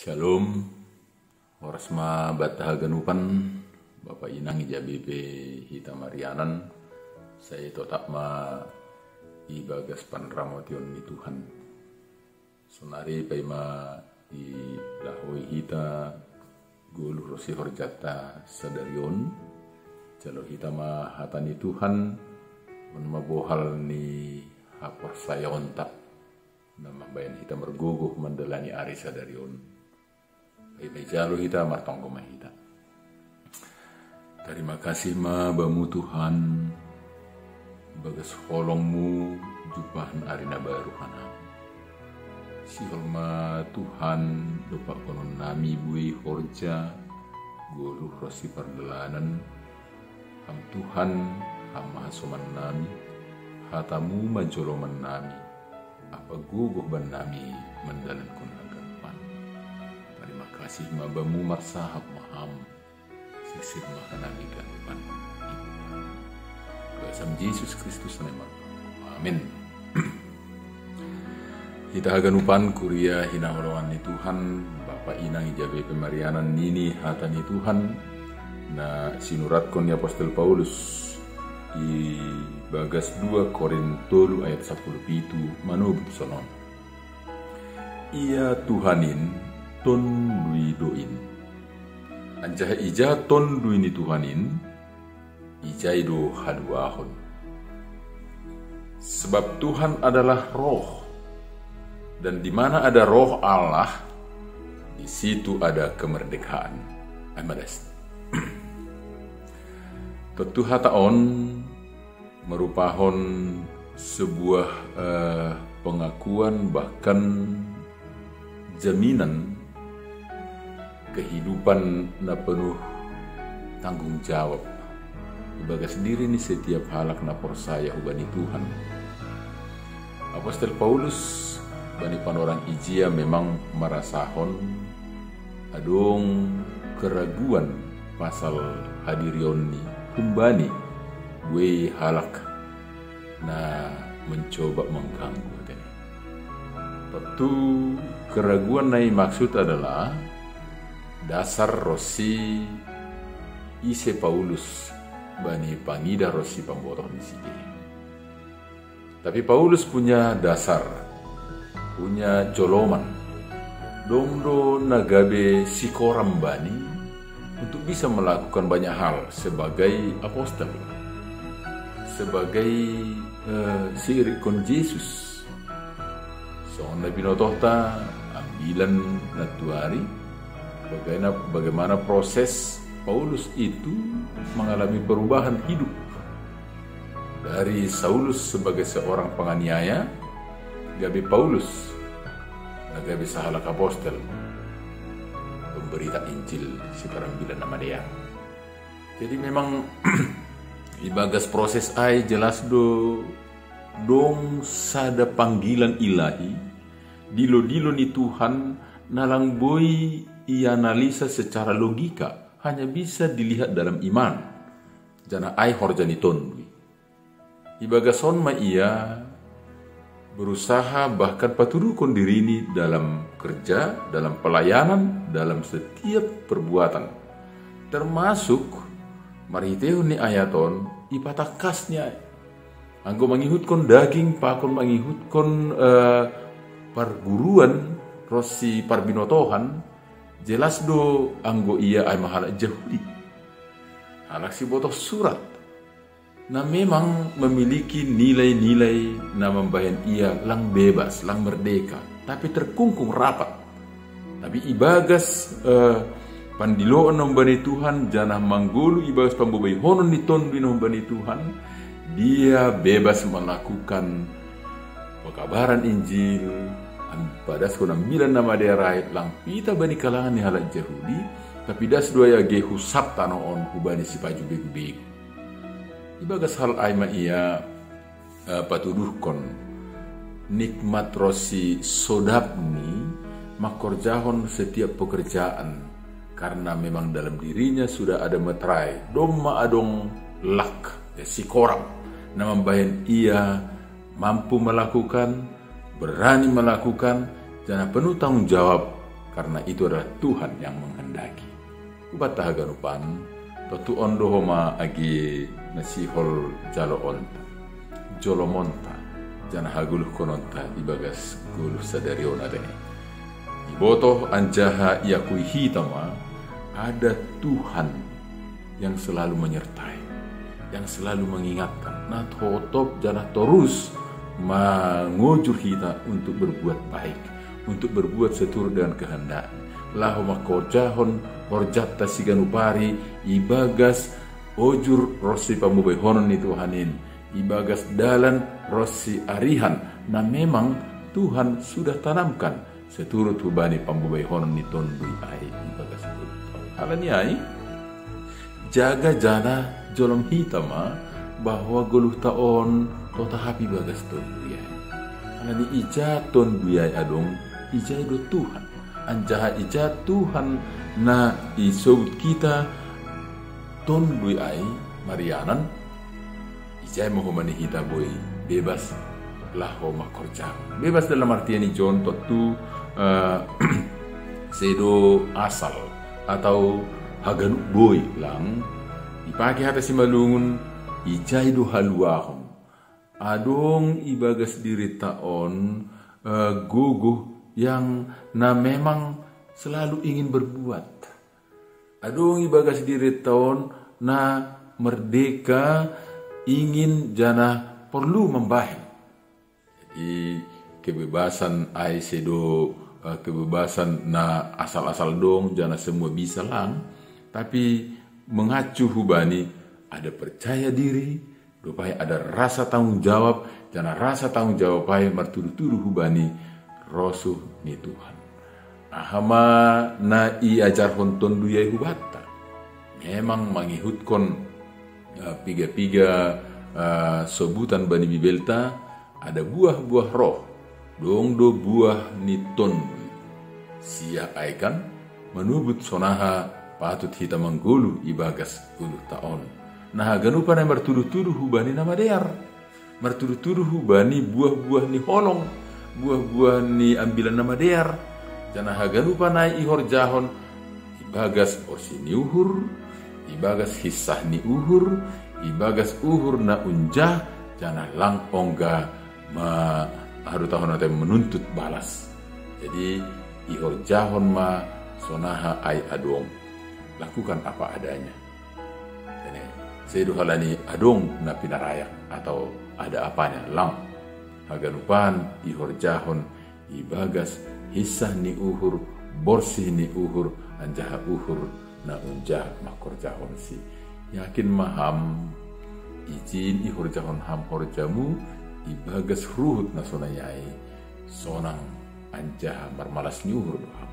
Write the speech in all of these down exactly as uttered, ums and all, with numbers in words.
Shalom. Horas ma banta haganupan, Bapa inang ija bepe hita marianan, sai totap ma ibagas panramotion ni Tuhan. Sonari paima dilahoi hita goluh ronsi horjanta sadari on, jalo hita ma hata ni Tuhan, on ma bohal ni haporsayaonta na mambahen hita margogoh mandalani ari sadari on. Paima ijalo hita, martonggo ma hita. Tarima kasih ma Bamu Tuhan, ibagas holong-Mu jumpahan ari na baru hanami. Sihol ma Tuhan, dompakkonon nami buei horja, goluh ronsi pardalanan, Ham Tuhan, Ham ma hasoman nami, hata-Mu ma joloman nami, ampa gogoh bannami mandalankon haganupan. Tarima kasih ma Bamu, marsahap ma Ham, sirsir ma hanami ganupan. Ibana. Basa ni Jesus Kristus na martonggo. Amin. Hita haganupan kuria hinaholongan ni Tuhan, Bapa inang ija bepe marianan nini hata ni Tuhan, na sinuratkon ni apostel Paulus ibagas dua Korin tolu ayat sapuluh pitu, manobuk sonon. Ia Tuhan in tondui do in. Anjaha ija tondui ni Tuhan in, ijai do haluahon. Sebab Tuhan adalah Roh, dan di mana ada Roh Allah, di situ ada kemerdekaan. Ai ma das. Tontu hata on merupahon sebuah eh, pengakuan, bahkan jaminan kehidupan na penuh tanggung jawab ibagas diri ni setiap halak na porsaya hubani Tuhan. Apostel Paulus bani panorang ijia memang marasahon adong keraguan pasal hadirion ni humbani buei halak na mencoba mengganggu, katanya. Tontu keraguan na imaksud adalah dasar ronsi ise Paulus bani pangidah ronsi pambotohon ni sidea. Tapi Paulus punya dasar, punya joloman. Dong do na gabe sikoram bani untuk bisa melakukan banyak hal sebagai apostel, sebagai eh, siirikkon Jesus. Songon na binotohta ambilan nantuari, bagaimana, bagaimana proses Paulus itu mengalami perubahan hidup. Dari Saulus sebagai seorang penganiaya, gabe Paulus na gabe sahalak apostel, pemberita Injil, siparambilan na madear. Jadi memang ibagas proses ai jelas do dong sada panggilan ilahi, dilo-dilo ni Tuhan na lang boi ianalisa secara logika, hanya bisa dilihat dalam iman. Janah ai horja ni Tonduy. Ibagas on ma ia berusaha bahkan patuduhkon dirini dalam kerja, dalam pelayanan, dalam setiap perbuatan. Termasuk marhiteihon ni ayat on, ipatangkasni ai. Anggo mangihutkon daging, pakon mangihutkon eh, parguruan, ronsi parbinotohan, jelas do anggo ia ai ma halak Jahudi. Halak sibotoh surat. Na memang memiliki nilai-nilai na mambahen ia lang bebas, lang merdeka, tapi terkungkung rapat. Tapi ibagas eh, pandiloon na humbani Tuhan, janah manggoluh ibagas pambobaihonon ni Tonduy na humbani Tuhan, dia bebas melakukan pekabaran Injil, am- padaskon Ambilan Namadear ai, lang pita bani kalangan ni halak Jahudi, tapi das do ia age husap tanoh on hubani sipajo begu-begu. Ibagas hal ai ma ia eh, patuduhkon nikmat ronsi sodapni mangkorjahon setiap pekerjaan, karena memang dalam dirinya sudah ada meterai, domma adong lak, ya, sikoram, na mambahen ia mampu melakukan, berani melakukan, janah penuh tanggung jawab karena itu adalah Tuhan yang menghendaki. Ubat haganupan, tontu on do homa agi na sihol jaloonta, jolomonta, janah hagoluhkononta ibagas goluh sadari on ate. Ibotoh anjaha iakui hita ma, ada Tuhan yang selalu menyertai, yang selalu mengingatkan, na totop janah torus mangojur hita untuk berbuat baik, untuk berbuat seturut dengan kehendak. Laho mangkorjahon horjanta siganup ari ibagas ojur ronsi pambobahonon ni Tuhan in, ibagas dalan ronsi arian na memang Tuhan sudah tanamkan seturut hubani pambobahonon ni Tonduy ai ibagas goluhta. Halani ai, jaga janah jolom hita ma bahwa goluhta on totap ibagas Tonduy ai. Halani ija Tonduy ai adong, ijai do Tuhan. Anjaha ija Tuhan na isobut hita Tonduy ai marianan, ijai ma homa ni hita boi bebas laho mangkorjahon. Bebas dalam artian ijon tontu, eh, sedo asal atau haganup boi lang ipake hata Simalungun, ijai do haluahon. Adong ibagas dirinta on, eh, gogoh yang na memang selalu ingin berbuat. Adong ibagas dirinta on na merdeka, ingin janah porlu mambahen. Jadi kebebasan ai sedo, eh, kebebasan na asal-asal dong janah semua bisa lang, tapi mengacu hubani ada percaya diri, dob ai ada rasa tanggung jawab, janah rasa tanggung jawab ai martuduh-tuduh hubani rosuh ni Tuhan. Aha ma na iajarhon Tonduy ai hubanta? Memang mangihutkon, eh, piga-piga, eh, sobutan bani Bibelta, ada buah-buah roh, dong do buah ni Tonduy. Sia ai kan manobut sonaha patut hita manggoluh ibagas goluhta on. Na haganupan ai martuduh-tuduh hubani na madear. Martuduh-tuduh hubani buah-buah ni holong, buah-buah ni ambilan na madear. Janah haganupan ai ihorjahon ibagas osi ni uhur, ibagas hinsah ni uhur, ibagas uhur na unjah, janah lang ongga ma-, aha do tahonon ate, menuntut balas. Jadi ihorjahon ma sonaha ai adong. Lakukan apa adanya. Jadi, sedo halani adong na pinarayak atau ada apanya, lang. Haganupan ihorjahon ibagas hinsah ni uhur, borsih ni uhur, anjaha uhur na unjah mangkorjahonsi. Yakin ma ham, ijin ihorjahon ham horjamu ibagas ruhut na sonai ai. Sonang anjaha marmalas ni uhur do ham.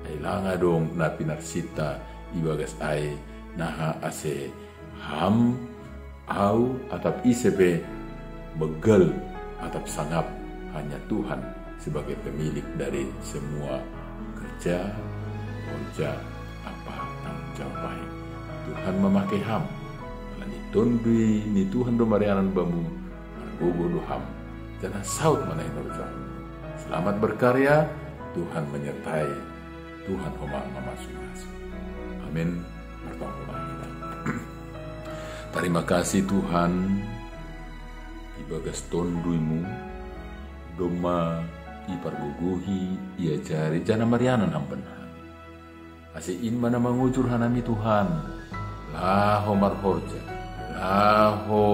Ai lang adong na pinarsinta ibagas ai, naha ase ham, au, atap ise pe begal atap sangap, hanya Tuhan sebagai pemilik dari semua kerja, horja, ampa tanggung jawab ai. Tuhan mamake ham. Halani Tonduy ni Tuhan do marianan bamu, margogoh do ham, janah saut ma na hinorjahon. Selamat berkarya, Tuhan menyertai, Tuhan homa mamasu-masu. Amin. Martonggo ma hita. Tarima kasih Tuhan, ibagas Tonduy-Mu, domma ipargogohi, iajari, janah marianan ham bannami. Ase in ma na mangujur hanami Tuhan, laho marhorja, laho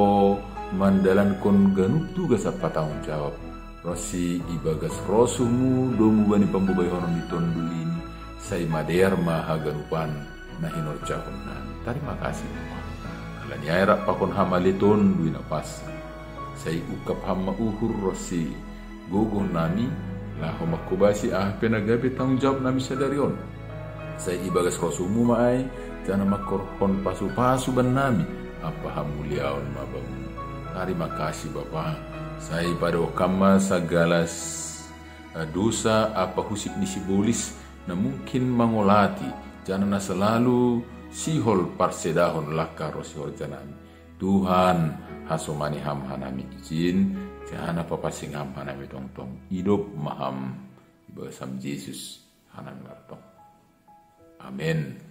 mandalankon ganup tugas ampa tanggung jawab, ronsi ibagas rosuh-Mu domu bani pambobahonon ni Tonduy in, sai madear ma haganupan na hinorjahonnami. Tarima kasih Tuhan. Halani ai rap pakon ham ale Tonduy na pas. Sai ungkap ham ma uhur ronsi gogohnami, laho mangkobasi aha pe na gabe tanggung jawabnami sadari on. Sai ibagas rosuh-Mu ma ai, janah mangkorhon pasu-pasu bannami, ampa hamuliaon ma Bamu. Tarima kasih Bapa, sai padaoh Kam ma sagala s-, dosa ampa husip ni sibolis na mungkin mangolati, janah na salalu sihol parsedahon langkah ronsi horjanami. Tuhan, hasomani Ham hanami ijin, janah papansing Ham hanami tongtong. Idop ma Ham, ibagas Ham Jesus hanami mar- Amen.